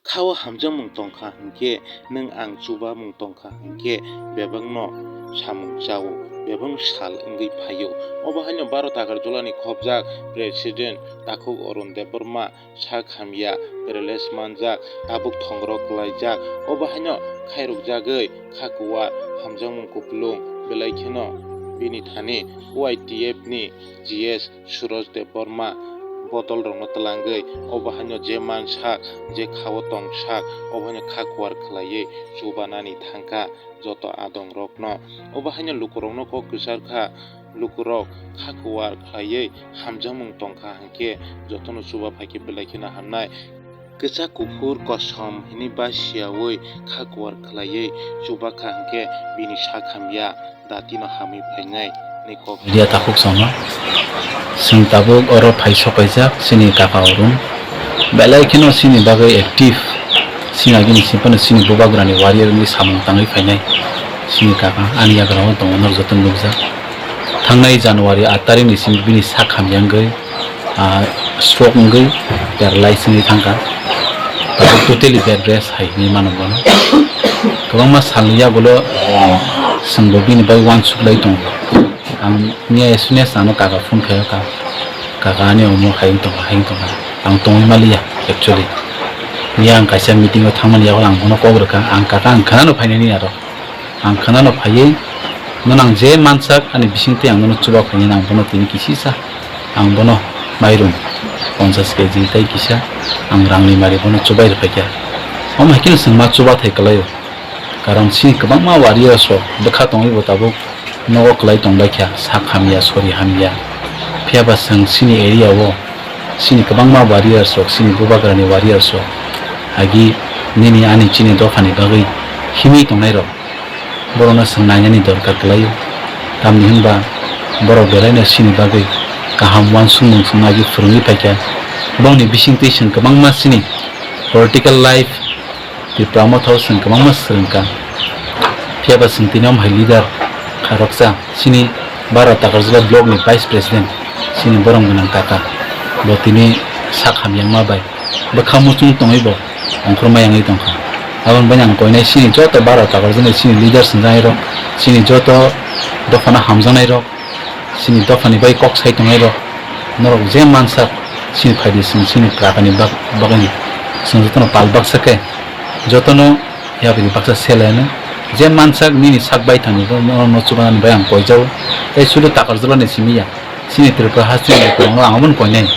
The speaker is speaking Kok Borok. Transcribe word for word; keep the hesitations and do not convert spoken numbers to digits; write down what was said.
Khao hamjakmung tongkha hinkhe, nwng ang chubamung tongkha hinkhe, bebakno samung chao, bebak sal wngwi phaio. Obo haino Bharat Agartala ni khobjak President takhuk Arun Debbarma sak hamya, paralysis manjak, tabuk thongro kwlaijak. Obo haino khairokjagwi kha kuwar hamjakmung kupulung, belai kheno bini thani Y T F ni G S Suraj Debbarma bodolrokno twlangwi, obo haino je mansak, je khao tongsak, obo haino kha kuwar khlaiwi chubanani thangkha joto adongrokno. Obo haino lukurokno kok kwchar kha, lukurok kha kuwar khlaiwi hamjakmung tongkha hinkhe jotono chuba phaikhe belai kheno hamnai. Kwchak kuphur kosom hwnwi basiyaui kha kuwar khlaiwi chubakha hinkhe bini sak hamya datino hamwi phainai hwnwi kok. Media takhuk sama, chwng tabuk oro phai sokaijak chini kaka Arun. Belai kheno chini bagwi active. Chini agini simi phano chini bubagrani warrior wngwi samung tangwi phainai chini kaka. Ani yagra o tongo norok joto nukjak. Thangnai January aat tarikni simi bini sak hamya wngwi ah, stroke wngwi paralyze wngwi thangkha. Tabuk totally bed rest hai hinwi mano bono. Kwbangma salni yagulo chwngbo bini bai uansuk lai tongo. Ang miya as soon as ano kaka phone khaio ka, kaka ani omo hai wng tongkha, hai wng tongkha. Ang tongwi maliya actually. Miya ang kaisa meeting o thangmani yagulo ang bono kok rwkha. Ang kaka ang khwnano phainani aro. Ang khwnano phaiwi, nono ang je mansak ani bisingtwi ang nono chuba phainani ang bono tini kisisa. Ang bono mairum ponchash K G tei kisa ang rangni mari bono chubai rwphaikha. Omo hai kheno chwng ma chubathai kwlaio. Karon chini kwbangma warriors rok bwkha tongwi bo tabuk nogo kwlai tongbaikha, sak hamya, sori hamya. Phiyaba chwng chini area o chini kwbangma warriors rok, chini bubagrani warriors rok agi nini ani chini dophani bagwi himwi tongnairok. Borokno chwng nainani dorkar kwlaio, tamni hwnba borok belaino chini bagwi kaham uansukmung chwngno agi phwrwngwi phaikha. Bongni bisingtwi chwng kwbangma chini political life Tipra Motha o chwng kwbangma swrwngkha, phiyaba chwng tini omo hai leader kharoksa chini Bharat Takarjala block ni vice president chini borom gwnang kaka bo tini sak hamyangma bai bwkha muchung tongwi bo ongkhorma yangwi tongkha. Aboni bai ang koinai chini joto bara takarjaknai chini leaders hwnjaknairok, chini joto dophano hamjaknairok, chini dophani bai kok sai tongnairok, norok je mansak chini phaidi chwng chini kwrakani bak-, bagwini chwng jotono pal baksa khe jotono yapri baksa seleno je mansak nini sak baithangni norokno chubanani bai ang koijao. Tei sudu takarjalani simi ya. Chini Tripura hasteni kwbangma ang omono koinai.